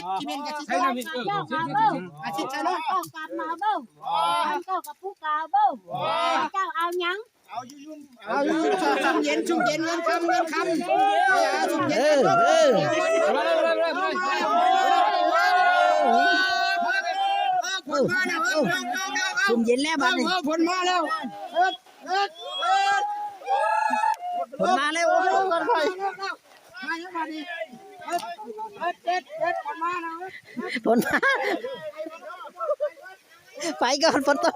ຊິເປັນກະຊິ ໃຊ້ນ້ຳອີກ ເອີ ອາທິດໃຊ້ນ້ຳ ເຈົ້າກັບມາເບິ່ງ ເຈົ້າກັບຜູ້ກາເບິ່ງ ເຈົ້າເອົາຫຍັງ? ເອົາຢູ່ ເອົາຢູ່ ຊຸມເຢັນ ຊຸມເຢັນ ເງິນຄຳ ເງິນຄຳ ຊຸມເຢັນ ເອີ ເອີ ຊຸມເຢັນແລ້ວບາດນີ້ ເອີ ຝົນມາແລ້ວ ຝົນມາແລ້ວ ໂອ້ຍ ມາແລ້ວບາດນີ້ ເອີ ເອີ ເຈັດ ເຈັດ ຝົນມາແລ້ວ ຝົນມາ ໄປກ່ອນ ຝົນຕົກ.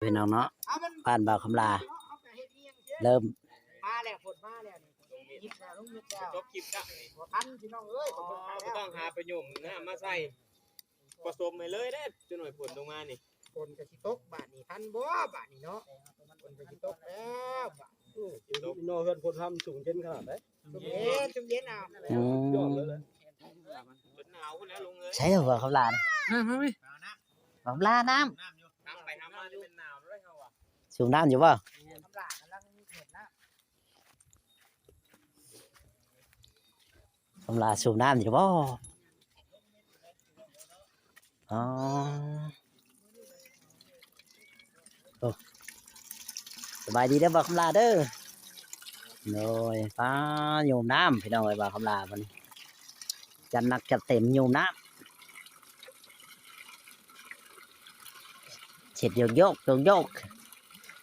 ພີ່ນ້ອງເນາະ ບ້ານບ່າວຄຳຫຼາ ເລີ່ມ ມາແລ້ວ ຝົນມາແລ້ວນີ້ ຍິບແລ້ວ ລົງຍິບແລ້ວ ຈົບຄລິບລະ ບໍ່ທັນ ພີ່ນ້ອງເອີຍ ບໍ່ທັນແລ້ວ ຕ້ອງຫາໄປຫຍຸ້ມນ້ຳມາໃສ່ ປະສົມໃຫ້ເລີຍເດ້ ຈັກໜ້ອຍຝົນລົງມານີ້ ຝົນກໍຊິຕົກບາດນີ້ ທັນບໍ່ບາດນີ້ເນາະ ຝົນກໍຊິຕົກແລ້ວບາດນີ້ ເນາະ ເຮືອນຄົນທຳສູງເຢັນຂະໜາດໃດ ຊຸມເຢັນ ຊຸມເຢັນເອົາ ອືມ ຈົນໜາວພຸ້ນແຫຼະລຸງເອີຍ ໃຊ່ບໍ່ຄຳຫຼານະ ມາ ມາ ມາ ຄຳຫຼານ້ຳ ນ້ຳຢູ່ ທຳໄປທຳມາຈະເປັນໜາວເລີຍເຮົາວ່າ ສູບນ້ຳຢູ່ບໍ່? ຄຳຫຼາກຳລັງເຮັດນ້ຳ ຄຳຫຼາສູບນ້ຳຢູ່ບໍ່? ອໍ ໂອ້ ສະບາຍດີເດີບ່າວຄຳຫຼາເດີ ໂດຍ ປ້າ ໂຍມນ້ຳ ພີ່ນ້ອງເອີຍ ບ່າວຄຳຫຼາບັດນີ້ ຈັດໜັກຈັດເຕັມໂຍມນ້ຳ ເຮັດໂຍກໆ ໂຍກ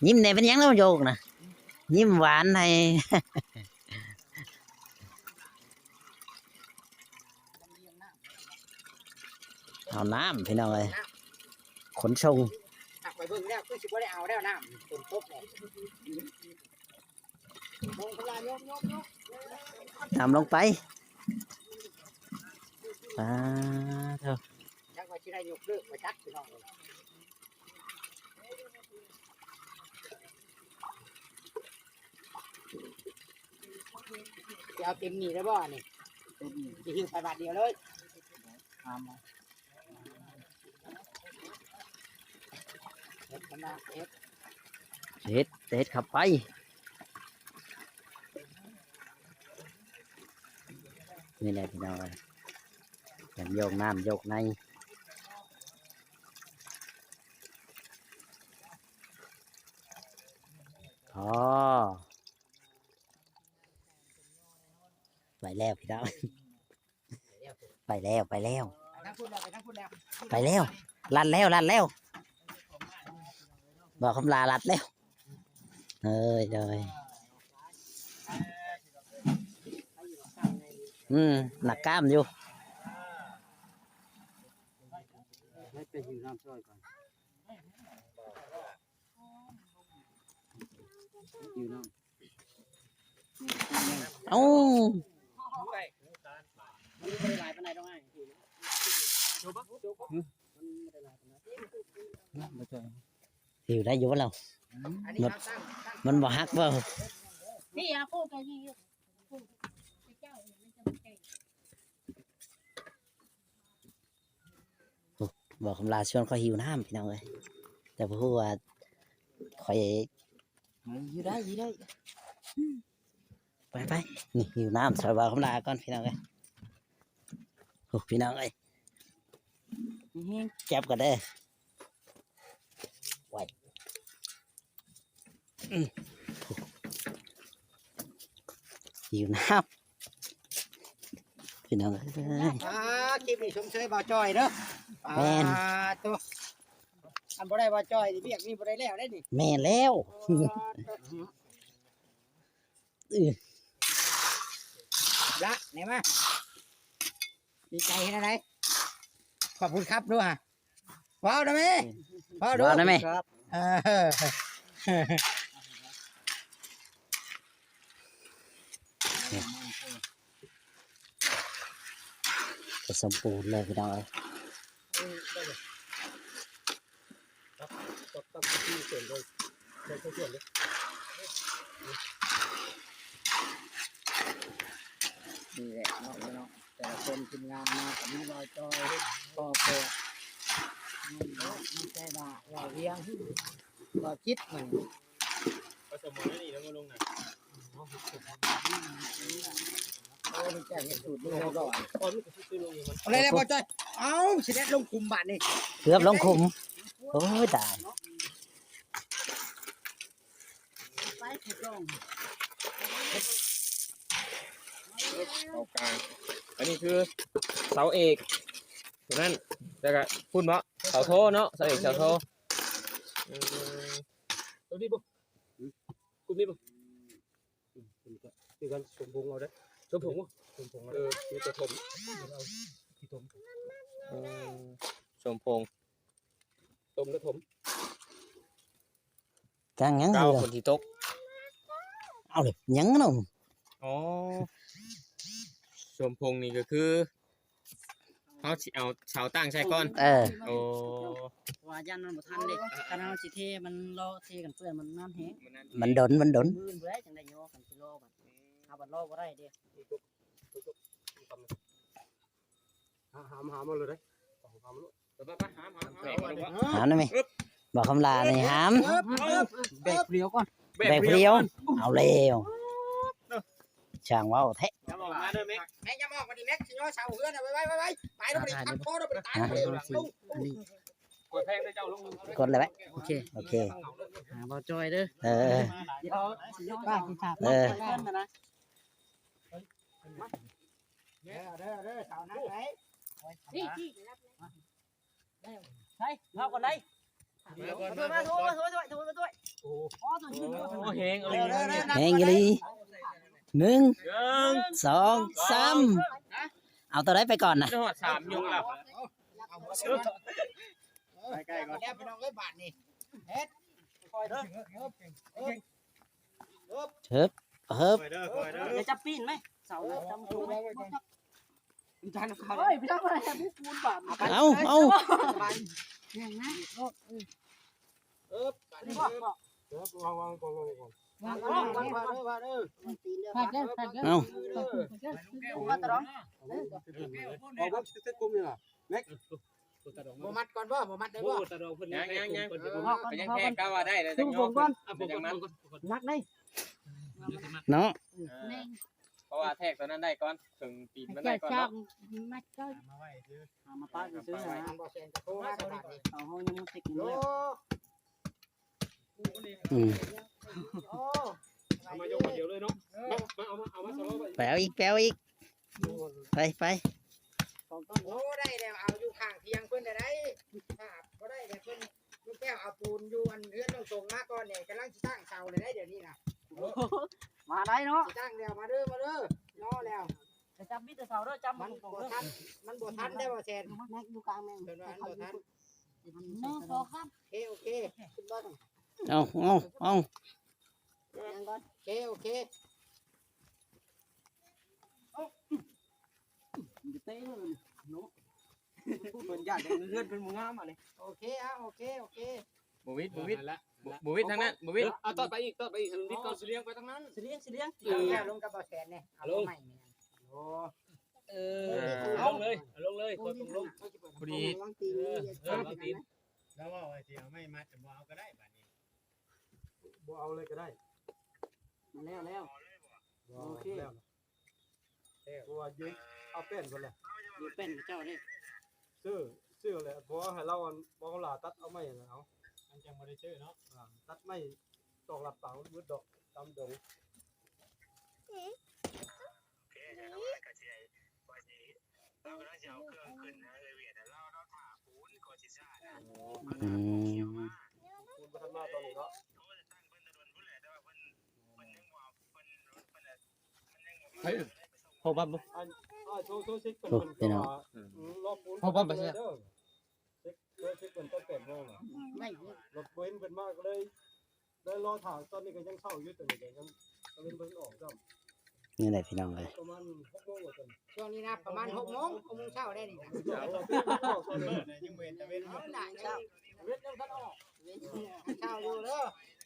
ໆ ຍິ້ມແດ່ ເປັນຫຍັງແລ້ວໂຍກນະ ຍິ້ມຫວານໃຫ້ ເອົານ້ຳ ພີ່ນ້ອງເອີຍ ຂົນສົ່ງ ຫາກໄປເບິ່ງແລ້ວຄືຊິບໍ່ໄດ້ເອົາແລ້ວ ນ້ຳຝົນຕົກແລ້ວ ລົງພຸ້ນລະ ຍົກໆໆ ນ້ຳລົງໄປ ປາໂທ້ ຈັກວ່າຊິໄດ້ຍົກເລີກບໍ່ຈັກ ພີ່ນ້ອງເອີຍ. ຊິເອົາເຕັມນີ້ໄດ້ບໍ່ອັນນີ້? ເຕັມນີ້ ຊິຫິ້ວໄປບາດດຽວເລີຍ ເຮັດ ເຮັດ ເຮັດເຂົ້າໄປ ນີ້ແຫຼະພີ່ນ້ອງເອີຍ ການໂຍກນ້ຳໂຍກໃນ ອໍ ໄປແລ້ວພີ່ນ້ອງ ໄປແລ້ວ ໄປແລ້ວ ໄປແລ້ວ ໄປແລ້ວ ລັດແລ້ວ ລັດແລ້ວ ບ່າວຄຳຫຼາລັດແລ້ວ ເອີຍ ໂດຍ ອືມ ໜັກກ້າມຢູ່ ໄປຫິ້ວນ້ຳຊ່ອຍກ່ອນ ຫິ້ວນ້ຳ ເອົ້າ ມັນບໍ່ໄດ້ຫຼາຍປານໃດດອກອ້າຍ ມັນບໍ່ໄດ້ຫຼາຍປານໃດ ຫິ້ວໄດ້ຢູ່ບໍ່ລາວ? ມັນ ມັນບໍ່ຫັກບໍ່? ໂອ້ ບ່າວຄຳຫຼາຊວນຂ້ອຍຫິ້ວນ້ຳ ພີ່ນ້ອງເອີຍ ແຕ່ບໍ່ຮູ້ວ່າຂ້ອຍ ເອີ ຫິ້ວໄດ້ ຫິ້ວໄດ້ ໄປໆ ນີ້ຫິ້ວນ້ຳຊ່ອຍບ່າວຄຳຫຼາກ່ອນ ພີ່ນ້ອງເອີຍ ໂອ້ ພີ່ນ້ອງເອີຍ ແກັບກ່ອນເດີ ໄວ ອືມ ຫິ້ວນ້ຳ ພີ່ນ້ອງເອີຍ ອ່າ ຄລິບນີ້ຊົມເຊີຍບ່າວຈ່ອຍເດີ ແມ່ນ ອ່າ ໂຕ ຄັນບໍ່ໄດ້ບ່າວຈ່ອຍນີ້ ວຽກນີ້ບໍ່ໄດ້ແລ້ວເດ້ນີ້ ແມ່ນແລ້ວ ອ່າ ໂຕ ອື ລະ ນີ້ມາ ດີໃຈເຮັດແນວໃດ? ຂອບຄຸນຄັບດູຫາ ເວົ້ານຳແມ່ ເວົ້າດູ ເວົ້ານຳແມ່ ເອີ ກໍສົມບູນເລີຍພີ່ນ້ອງເອີຍ ນີ້ແຫຼະເນາະພີ່ນ້ອງ. ປັນທີມງານມາກໍມີບ່າວຈອຍ ພໍ່ແພດ ມີແຕ່ວ່າບ່າວວຽງ ບ່າວຈິດ ມັນ ປະສົມໝໍນີ້ແລ້ວບໍ່ລົງນະ. ໂອ້ ມັນແຈ້ງເຮັດສູດມັນຮຽບຮ້ອຍ. ເອົາເລີຍ ເອົາເລີຍ ບ່າວຈອຍ. ເອົ້າ ຊິແລ່ນລົງຂຸມບາດນີ້ ເກືອບລົງຂຸມ. ໂອ້ຍ ຕາຍ. ເຂົ້າກາງ ອັນນີ້ຄືເສົາເອກ ຕົວນັ້ນ ແລ້ວກະພຸ້ນເບາະ ເສົາໂທເນາະ ເສົາເອກເສົາໂທ. ເອີ ຕົວນີ້ບໍ່ ກຸ່ມນີ້ບໍ່ ອືມ ຄືກັນ ສົມພົງເອົາເດ້ ສົມພົງບໍ່ ສົມພົງເອົາ ເອີ ມີແຕ່ຖົມ ເອົາຂີ້ຖົມ. ເອີ ສົມພົງ ຕົ້ມແລ້ວຖົມ. ກາງຫຍັງ ກ້າວ ຝົນຊິຕົກ. ເອົາເລີຍ ຫຍັງເນາະ. ອໍ ສົມພົງນີ້ກໍຄື ເຮົາຊິເອົາເສົາຕັ້ງໃສ່ກ່ອນ. ເອີ ໂອ້ ເພາະວ່າຢ້ານມັນບໍ່ທັນເດ້ ຄັນເຮົາຊິເທ ມັນລໍເທກັນເປື້ອນ ມັນນານແຮງ ມັນດົນ ມັນດົນ ມື້ພຸ້ນແຫຼະ ຈັ່ງໄດ້ຍໍກັນຊິລໍບັດ ເຮົາບັດລໍບໍ່ໄດ້ເດ້. ຫາມ ຫາມເອົາເລີຍເດ້ ຫາມເອົາໂລດ ໄປ ໄປ ຫາມ ຫາມ ຫາມ ຫາມນຳແມ່ ບໍ່ຄຳຫຼານີ້ຫາມ ແບກຜູ້ດຽວກ່ອນ ແບກຜູ້ດຽວ ເອົາແລ້ວ ຊ່າງເວົ້າແທ້. ຢ່າອອກມາເດີແມັກ ແມັກຢ່າອອກມາດິແມັກ ຊິຍໍເສົາເຮືອນ ໄວໆ ໄວໆ ໄປ ໄປ ໄປ ຕັດຄໍ ໄປ ຕັດ ກດແພງເດີເຈົ້າ ລົງ ກົດແລ້ວແບະ ໂອເຄ ໂອເຄ ຫາບ່າວຈອຍເດີ ເອີ ເອີ ເດີ ເດີ ເດີ ສາວນັກໄດ້ ນີ້ ນີ້ ໃສ່ເຮົາກ່ອນໄດ້ ມາ ມາ ມາ ມາ ມາ ມາ ໂອ້ ໂອ້ ແຮງອີ່ຫຼີ ແຮງອີ່ຫຼີ ໜຶ່ງ ໜຶ່ງ ສອງ ສາມ ເອົາຕົວໃດໄປກ່ອນນະ ຮອດສາມຍົກແລ້ວ ໃກ້ໆ ກ່ອນ ແລ້ວພີ່ນ້ອງເອີຍ ບາດນີ້ ເຮັດ ຄ່ອຍເດີ ເອີບ ເອີບ ຢ່າຈັບປີນໄໝ ເສົານະ ເອົາ ເອົາ ເອີບ ເອີບ ວາງ ວາງກ່ອນ ວາງກ່ອນ ວາງ ວາງ ວາງ ວາງ ເອີ ເອົາ ເອົາ ບໍ່ມັດກ່ອນບໍ່ ບໍ່ມັດໄດ້ບໍ່ ຕາດອງເພິ່ນ ຍັງ ຍັງ ຍັງ ຍັງ ຍັງແທກກໍວ່າໄດ້ແລ້ວ ຍັງມັດ ມັດໄດ້ ເນາະ ເອີ ເພາະວ່າແທກຕົວນັ້ນໄດ້ກ່ອນ ເຖິງຕີນມັນໄດ້ກ່ອນເນາະ ມັດກ່ອນ ເອົາມາປະຊື່ໆ ເອົາເຮົາຍັງບໍ່ຕິດເລີຍ ອືມ ເອົາມາຍົກດຽວເລີຍເນາະ ມາ ມາ ເອົາມາ ເອົາມາ ໄປເອົາອີກ ໄປເອົາອີກ ໄປ ໄປ ໂອ້ ໄດ້ແລ້ວ ເອົາຢູ່ຂ້າງທຽງເພິ່ນໄດ້ ຖ້າບໍ່ໄດ້ແລ້ວເພິ່ນ ລຸງແກ້ວເອົາປູນຢູ່ອັນເຮືອນນ້ອງສົງມາກ່ອນນີ້ ກຳລັງຊິຕັ້ງເສົາເລີຍໄດ໋ ດຽວນີ້ນະ ມາໄດ້ເນາະ ຊິຕັ້ງແລ້ວ ມາເດີ ມາເດີ ລໍແລ້ວ ຈະຈັບມີແຕ່ເສົາເດີ ຈັບມັນບໍ່ທັນ ມັນບໍ່ທັນໄດ໋ ບໍ່ແຊນ ແມັກຢູ່ກາງແມ່ງ ເພິ່ນວ່າມັນບໍ່ທັນ ໜຶ່ງ ສອງ ສາມ ໂອເຄ ໂອເຄ ຂຶ້ນເບິ່ງ ເອົາ ເອົາ ເອົາ ຍັງກ່ອນ ໂອເຄ ໂອເຄ ມັນຈະເຕະເລີຍເນາະ ເພິ່ນຢ້ານເຮືອນເພິ່ນບໍ່ງາມອັນນີ້ ໂອເຄ ເອົາ ໂອເຄ ໂອເຄ ບໍ່ວິດ ບໍ່ວິດ ບໍ່ວິດທາງນັ້ນ ບໍ່ວິດ ເອົາຕອດໄປອີກ ຕອດໄປອີກ ໃຫ້ມັນວິດກ່ອນ ຊິລຽງໄປທາງນັ້ນ ຊິລຽງ ຊິລຽງ ເອີ ລົງກັບບໍ່ແຊນນີ້ ເອົາລົງ ໂອ້ ເອີ ເອົາລົງເລີຍ ເອົາລົງເລີຍ ກົດລົງ ພໍດີ ເອີ ເອີ ລາວເວົ້າວ່າຊິເອົາໄມ້ມັດ ບໍ່ເອົາກໍໄດ້ບາດນີ້ ບໍ່ເອົາເລີຍກໍໄດ້ ມາແລ້ວ ແລ້ວ ໂອເຄ ແລ້ວ ເພາະວ່າຢູ່ ເອົາແປ້ນພຸ້ນແຫຼະ ຢູ່ແປ້ນເຈົ້າເດ້ ຊື້ ຊື້ແຫຼະ ເພາະວ່າໃຫ້ລາວອັນ ບໍ່ເອົາຫຼ້າຕັດເອົາໄມ້ຫັ້ນແຫຼະ ເອົາ ມັນຈັ່ງບໍ່ໄດ້ຊື້ເນາະ ອ່າ ຕັດໄມ້ຕອກລັດປາງເບິດດອກ ຕາມດົງ ອືມ ອືມ ເຮີ້ຍ ພໍ່ບັ້ມບໍ່ ອັນ ອ້າຍໂຊ ໂຊຊິກເພິ່ນ ໂອ້ ພີ່ນ້ອງ ອືມ ລໍປູນ ພໍ່ບັ້ມໄປໃສ ເດີ ເຊັກ ເຊັກເພິ່ນຕອນແປດໂມງນະ ລົດບໍ່ເຫັນເພິ່ນມາ ກໍເລີຍ ໄດ້ລໍຖ້າ ຕອນນີ້ກໍຍັງເຊົ້າຢູ່ ຕອນນີ້ກໍຍັງຕາເວັນບໍ່ທັນອອກຊ້ຳ ນີ້ແຫຼະພີ່ນ້ອງເອີຍ ປະມານຫົກໂມງວ່າຊັ້ນ ຊ່ວງນີ້ນະ ປະມານຫົກໂມງ ຫົກໂມງເຊົ້າໄດ້ນີ້ນະ ຍັງບໍ່ເຫັນຕາເວັນ ເອົາໜ້າເຊົ້າ ເວັນຍັງບໍ່ທັນອອກ ເຊົ້າຢູ່ເດີ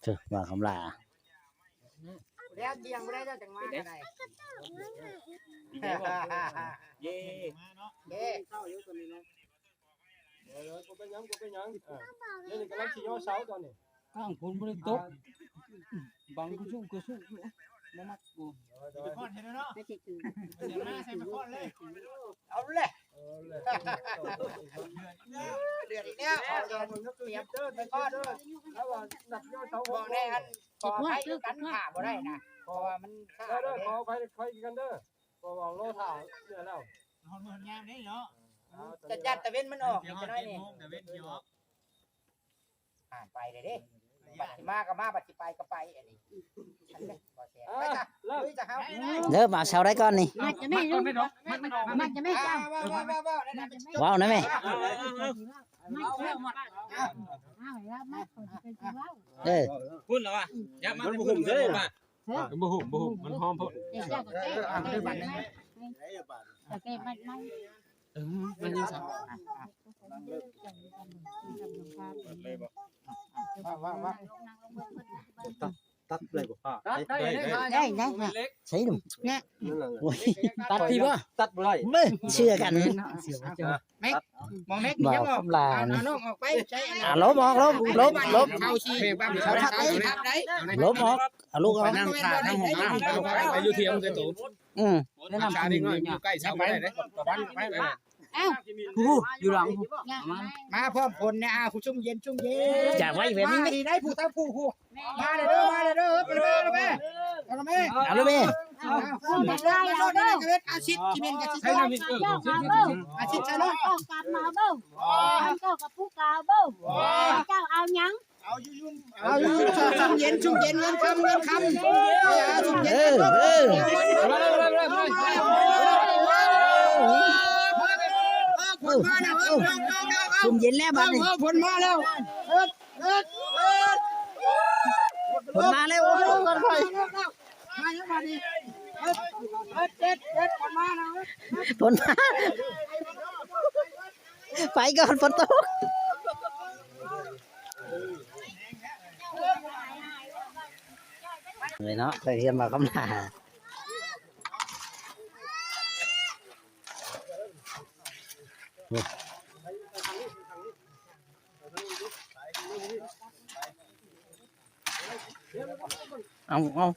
ເອີ ວ່າຄຳຫຼາ ແລ້ວທ່ຽງບໍ່ໄດ້ ເຈົ້າຈັ່ງມາກໍໄດ້ ເຢ້ ເປັນຫຍັງ ບໍ່ເປັນຫຍັງ ເອີ ດຽວນີ້ກຳລັງຊິຍໍເສົາຕອນນີ້ ຂ້າງຝົນບໍ່ໄດ້ຕົກ ບັງກະຊຸກະຊຸຢູ່ ບໍ່ມັກຢູ່ ໂດຍໆ ຮອດເຫັນແລ້ວເນາະ ໄປຊິຄື ດຽວມາໃສ່ໄປຄອນເລີຍ ເອົາແຫຼະ ເອົາແຫຼະ ເດືອດອີກແລ້ວ ເອົາເດືອດ ຕຽມໄປຄອນ ຖ້າວ່ານັກຍໍເສົາ ບອກແດ່ອັນ ຂໍອະໄພຄືກັນ ຖ້າບໍ່ໄດ້ນະ ເພາະວ່າມັນ ເດີ ຂໍອະໄພ ຂໍອີກກັນເດີ ເພາະວ່າລໍຖ້າເທື່ອແລ້ວ ຮອດມື້ຮອດຍາມເດ້ເນາະ ຈັດ ຈັດຕາເວັນມັນອອກນີ້ ຈັກໜ້ອຍນີ້ ຕາເວັນຊິອອກ ອ່ານໄປເດ້ ບັດຊິມາກໍມາ ບັດຊິໄປກໍໄປ ອັນນີ້ ອັນນີ້ບໍ່ແຊບ ອ່າ ໄປຊະ ເລີ່ມ ລຸຍຊະເຮົາ ເລີ່ມ ເອົາເສົາໄດ້ກ່ອນນີ້ ມັດຈະແມ່ນ ມັດຈະແມ່ນ ເຈົ້າ ເວົ້າ ເວົ້າ ເວົ້າ ເວົ້ານະແມ່ ມັດຈະແມ່ນ ເອີ ພຸ້ນລະວະ ຢ່າມາ ມັນບໍ່ຫຸ້ມເດ້ ບໍ່ຫຸ້ມ ບໍ່ຫຸ້ມ ມັນຫອມໂພດ ເຈົ້າກໍແກ້ ເອີ ເອົາເດີບັດນີ້ ແກ້ມັດໃໝ່ ເອີ ມັນຍັງສັບ ຕັດ ຕັດໄດ້ບໍ່ ໄດ້ ໄດ້ ໄດ້ ໃສ່ດູ ໂອ້ຍ ຕັດທີ່ບໍ່ ຕັດບໍ່ໄດ້ ເບິ່ງ ເຊື່ອກັນ ແມັກ ໝໍແມັກ ບໍ່ ຍັງອອກ ຄຳລາ ເອົານ້ອງອອກໄປ ໃສ່ອັນນັ້ນ ອ່າ ລົບອອກ ລົບ ລົບ ລົບ ເຂົາຊິບັງເຂົາຕັດໄດ້ ລົບອອກ ເອົາລູກອອກ ໄປນັ່ງຖ້າທາງຫ້ອງນ້ຳ ໄປຢູ່ເທີງແຕ່ໂຕ ອືມ ແນະນຳ ຢູ່ໃກ້ເສົາບໍ່ໄດ້ເດ້ ເອົ້າ ຜູ້ຢູ່ຫຼັງ ມາພ້ອມຜົນແດ່ ອ່າ ຜູ້ຊຸ່ມເຢັນ ຊຸ່ມເຢັນ ຈະໄວ້ແບບນີ້ ມາດີໄດ້ຜູ້ທັງຜູ້ ຜູ້ ມາເດີ ມາເດີ ມາເດີ ມາເດີ ມາເດີ ເອົາເລີຍແມ່ ເອົາເລີຍແມ່ ເອົາ ເອົາ ເອົາ ອາຊິດ ທີ່ແມ່ນອາຊິດ ໃສ່ນ້ຳອີກ ເອີ ອາຊິດໃສ່ເນາະ ເຈົ້າກັບມາເບິ່ງ ເຈົ້າກັບຜູ້ກາເບິ່ງ ເຈົ້າເອົາຫຍັງ ເອົາຢູ່ ຊຸ່ມເຢັນ ຊຸ່ມເຢັນ ເງິນຄຳ ເງິນຄຳ ຊຸ່ມເຢັນ ເອີ ເອີ ເອີ ຝົນເຢັນແລ້ວບັດນີ້ ເອີ ຝົນມາແລ້ວ ເອີ ຝົນມາແລ້ວ ໂອ້ຍ ມາແລ້ວບັດນີ້ ເອີ ເອີ ເຈັດ ເຈັດ ຝົນມາແລ້ວ ຝົນມາ ໄປກ່ອນ ຝົນຕົກ ເລີຍເນາະ ໄປຮຽນມາຄຳນາ ເອົາ ເອົາ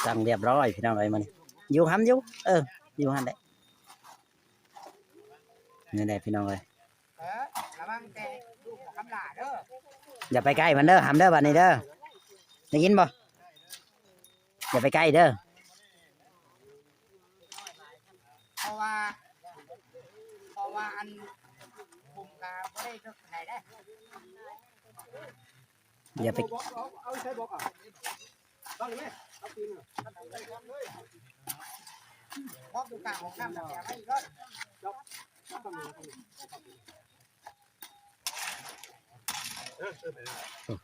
ຕັ້ງຮຽບຮ້ອຍພີ່ນ້ອງເອີຍ ມື້ນີ້ຢູ່ຫັ້ນຢູ່ ເອີ ຢູ່ຫັ້ນແຫຼະ ນີ້ແຫຼະພີ່ນ້ອງເອີຍ ເອີ ລະວັງແຕ່ລູກຂອງຄຳຫຼ້າເດີ ຢ່າໄປໃກ້ມັນເດີ ຫຳເດີ ບາດນີ້ເດີ ໄດ້ຍິນບໍ່? ຢ່າໄປໃກ້ເດີ ເພາະວ່າ ເພາະວ່າອັນ ຜົມກະບໍ່ໄດ້ເລິກປານໃດເດ້ ຢ່າໄປ ເອົາ ເອົາໃສ່ບອກ ເອົານີ້ແມ່ ເອົາຕີນ ບອກຢູ່ກາງຫ້ອງນ້ຳ ແລ້ວແປໄວ້ອີກເດີ ໂອ້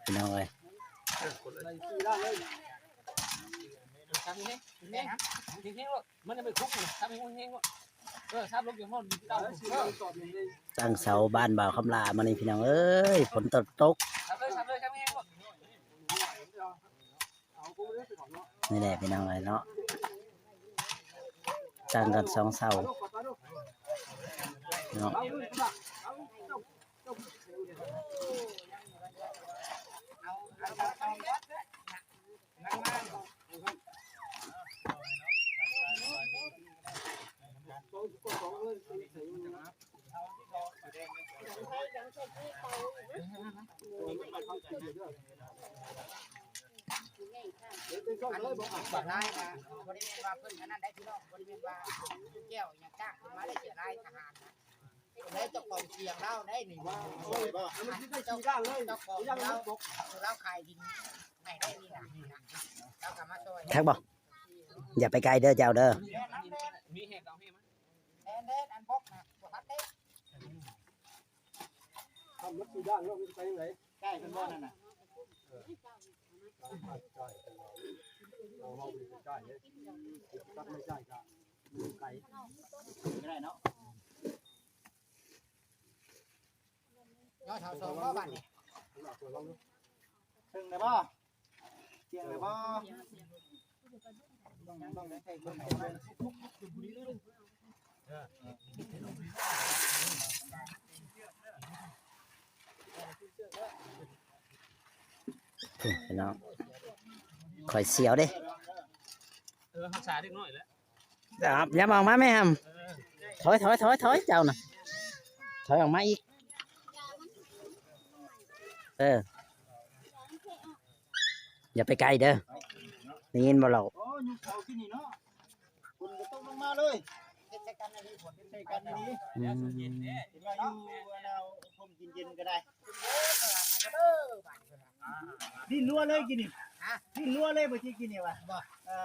ພີ່ນ້ອງເອີຍ ຕັ້ງເສົາບ້ານບ່າວຄຳຫຼ້າມື້ນີ້ ພີ່ນ້ອງເອີຍ ຝົນຕົກຕົກ. ນີ້ແຫຼະພີ່ນ້ອງເອີຍເນາະ ຕັ້ງກັນສອງເສົາເນາະ ອັນນີ້ບັກຫຼາຍນະ ບໍ່ໄດ້ແມ່ນວ່າເພິ່ນອັນນັ້ນໄດ໋ພີ່ນ້ອງ ບໍ່ໄດ້ແມ່ນວ່າແກ້ວຫຍັງຈ້າງເພິ່ນມາໄດ້ ເສຍຫຼາຍທະຫານນະ ເຈົ້າຂອງສຽງລາວໄດ໋ນີ້ ເຈົ້າຂອງລາວ ລາວຂາຍດິນໃຫ້ໄດ້ນີ້ນະ ລາວກໍມາຊ່ອຍ ແທັກບໍ່? ຢ່າໄປໃກ້ເດີເຈົ້າເດີ ມີແຮງເອົາແຮງມາ ແດນ ແດນ ອັນບົກນະ ບໍ່ທັນເດ້ ທຳມັນຊິດ້ານເນາະ ມັນຊິໄປທາງໃດ? ໃກ້ເພິ່ນບໍ່ນັ້ນນະ? ເອີ ໃກ້ ໃກ້ ເຮົາເວົ້າໃກ້ໆເດ້ ຕັດໄມ້ໃກ້ກະໄກ ກໍໄດ້ເນາະ ຍໍເສົາສອງບໍ່ບາດນີ້? ເຖິງແລ້ວບໍ່? ທ່ຽງແລ້ວບໍ່? ພີ່ນ້ອງ ຂ້ອຍສຽວເດ້. ເອີ ຮັກສາເດັກນ້ອຍແຫຼະ. ອາບ ຢ່າມາອອກມາແມ່ຫຳ. ເອີ ຖອຍ ຖອຍ ຖອຍ ຖອຍ ເຈົ້ານະ ຖອຍອອກມາອີກ. ເອີ ຢ່າໄປໃກ້ເດີ ໄດ້ຍິນບໍ່ລາວ? ໂອ້ ຍຸກເຂົາທີ່ນີ້ເນາະ ຝົນກໍຕົກລົງມາເລີຍ ເຮັດໃສ່ກັນອີ່ຫຼີ ຝົນເຮັດໃສ່ກັນອີ່ຫຼີ. ອືມ ເຫັນວ່າຢູ່ອັນນ່າ ຮົ່ມເຢັນໆກໍໄດ້. ດິນຮົ່ວເລີຍກີ້ນີ້. ຮະ? ດິນຮົ່ວເລີຍບໍ່ຈິກີ້ນີ້ຫວາ? ບໍ່. ເອີ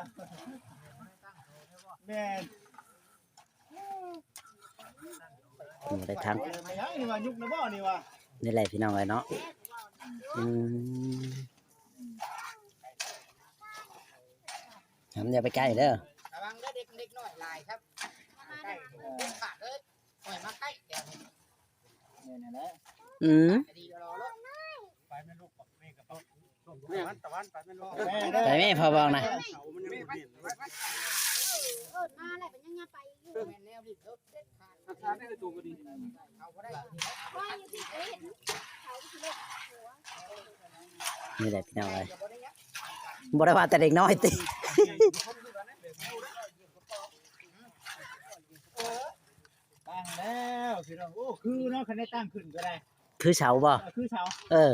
ແມ່ນ. ບໍ່ໄດ້ທັງ ໄປຫຍັງນີ້ຫວາ? ຍຸກແລ້ວບໍ່ນີ້ຫວາ? ນີ້ແຫຼະພີ່ນ້ອງເອີຍເນາະ. ອືມ ຫຳ ຢ່າໄປໃກ້ເດີ ລະວັງເດີ ເດັກ ເດັກນ້ອຍຫຼາຍຄັບ ໃກ້ ເດັດຂາດເລີຍ. ຂ້ອຍມາໃກ້ແຖວນີ້ ແມ່ນນັ້ນແຫຼະ. ອືມ ດີລໍໂລດ ໄປແມ່ລູກ ບັກເມກະຕ້ອງ ຕະວັນ ຕະວັນ ໄປແມ່ລູກ ໄປແມ່ພໍ່ບອກນະ. ເອີ ມາແລ້ວກໍຍັງ ຍັງໄປຢູ່ ແມ່ນແນວນີ້ເດີ ເດັດຂາດ ຮັກສາໄດ້ໂຕກໍດີ ເອົາບໍ່ໄດ້ ນີ້ແຫຼະພີ່ນ້ອງເອີຍ ບໍ່ໄດ້ວ່າແຕ່ເດັກນ້ອຍຕິ. ຕັ້ງແລ້ວພີ່ນ້ອງ ໂອ້ ຄືເນາະ ຄັນໄດ້ຕັ້ງຂຶ້ນກໍໄດ້ ຄືເສົາບໍ່? ເອີ ຄືເສົາ ເອີ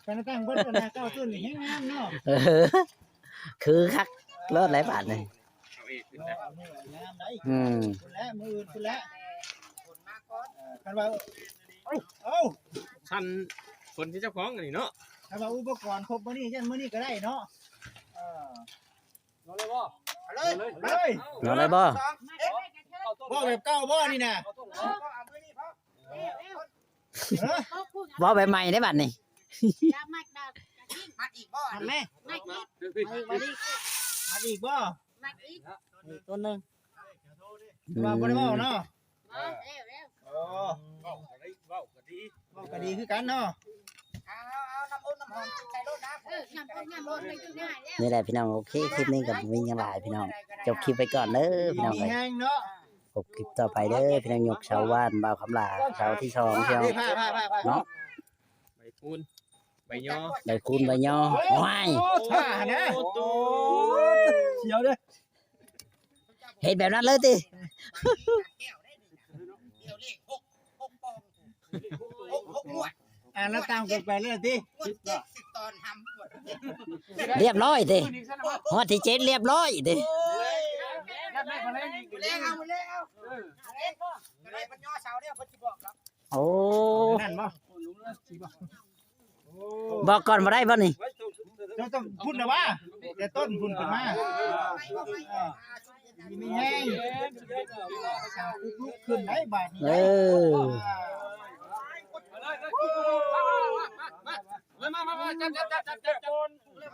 ຄັນໄດ້ຕັ້ງເບິດອັນນາເກົ້າຕົ້ນນີ້ແຮງງາມເນາະ ເອີ ຄືຄັກໂລດຫຼາຍບາດນີ້ ເອົາເອກຂຶ້ນນະ ເອົາເອກງາມໄດ໋ ອືມ ພຸ້ນແຫຼະ ມື້ອື່ນພຸ້ນແຫຼະ ເອີ ຄັນວ່າ ເອົ້າ ຊັ້ນຄົນທີ່ເຈົ້າຂອງອັນນີ້ເນາະ ຄັນວ່າອຸປະກອນຄົບມື້ນີ້ ຢ້ານມື້ນີ້ກໍໄດ້ເນາະ ເອີ. ເອົາເລີຍບໍ່? ເອົາເລີຍ ເອົາເລີຍ ເອົາເລີຍບໍ່? ເອົາເລີຍບໍ່? ເອົາຕົ້ນ ເວົ້າແບບເກົ່າບໍ່ນີ້ນະ? ເອົາຕົ້ນ ເອົາ ເອົາມື້ນີ້ພໍ ເອີ ເວົ້າແບບໃໝ່ໄດ໋ບັດນີ້ ຢາກມັດດາວ ມັດອີກບໍ່? ມັດແມ່ ມັດອີກ ມັດອີກ ມັດອີກບໍ່? ມັດອີກ ອີກຕົ້ນໜຶ່ງ ວ່າບໍ່ໄດ້ເວົ້າເນາະ ເອີ ເວົ້າກໍດີ ເວົ້າກໍດີ ເວົ້າກໍດີຄືກັນເນາະ ເອົາ ເອົາ ເອົານ້ຳອົບນ້ຳຫອມໃສ່ໂລດນະ ເອີ ນ້ຳອົບນ້ຳຫອມໃສ່ຢູ່ໜ້າແລ້ວ ນີ້ແຫຼະພີ່ນ້ອງ ໂອເຄ ຄລິບນີ້ກໍບໍ່ມີຫຍັງຫຼາຍພີ່ນ້ອງ ຈົບຄລິບໄປກ່ອນເດີພີ່ນ້ອງເອີຍ ມີແຮງເນາະ ພົບຄລິບຕໍ່ໄປເດີພີ່ນ້ອງ ຍົກເສົາບ້ານ ບ່າວຄຳຫຼາ ເສົາທີສອງ ພີ່ນ້ອງ ເນາະ ໃບຄູນ ໃບຍໍ ໃບຄູນໃບຍໍ ໂອ້ຍ ໂອ້ຍ ທ່ານະ ໂອ້ໂຕ ສຽວເດີ ເຮັດແບບນັ້ນເລີຍຕິ ດຽວເລກຫົກ ຫົກປອງ ຫົກ ຫົກງວດ ອ່າ ແລ້ວຕາມກັນໄປເລີຍຕິ ງວດເຈັດສິບຕອນທຳ ລຽບຮ້ອຍຕິ ງວດທີເຈັດລຽບຮ້ອຍຕິ ໂອ້ຍ ແລ້ວເອົາ ແລ້ວເອົາ ເອີ ກໍໄດ້ເພິ່ນຍໍເສົາແລ້ວ ເພິ່ນຊິບອກດອກ ໂອ້ ນັ້ນບໍ່ ບອກກ່ອນບໍ່ໄດ້ບໍ່ນີ້ ເຈົ້າຕ້ອງພຸ້ນນະວ່າ ແຕ່ຕົ້ນພຸ້ນຂຶ້ນມາ ເອີ ມີແຮງ ລຸກຂຶ້ນໄດ້ບາດນີ້ ເອີ ເອີ ມາ ມາ ມາ ມາ ຈັບ ຈັບ ຈັບ ຈັບ ຈັບ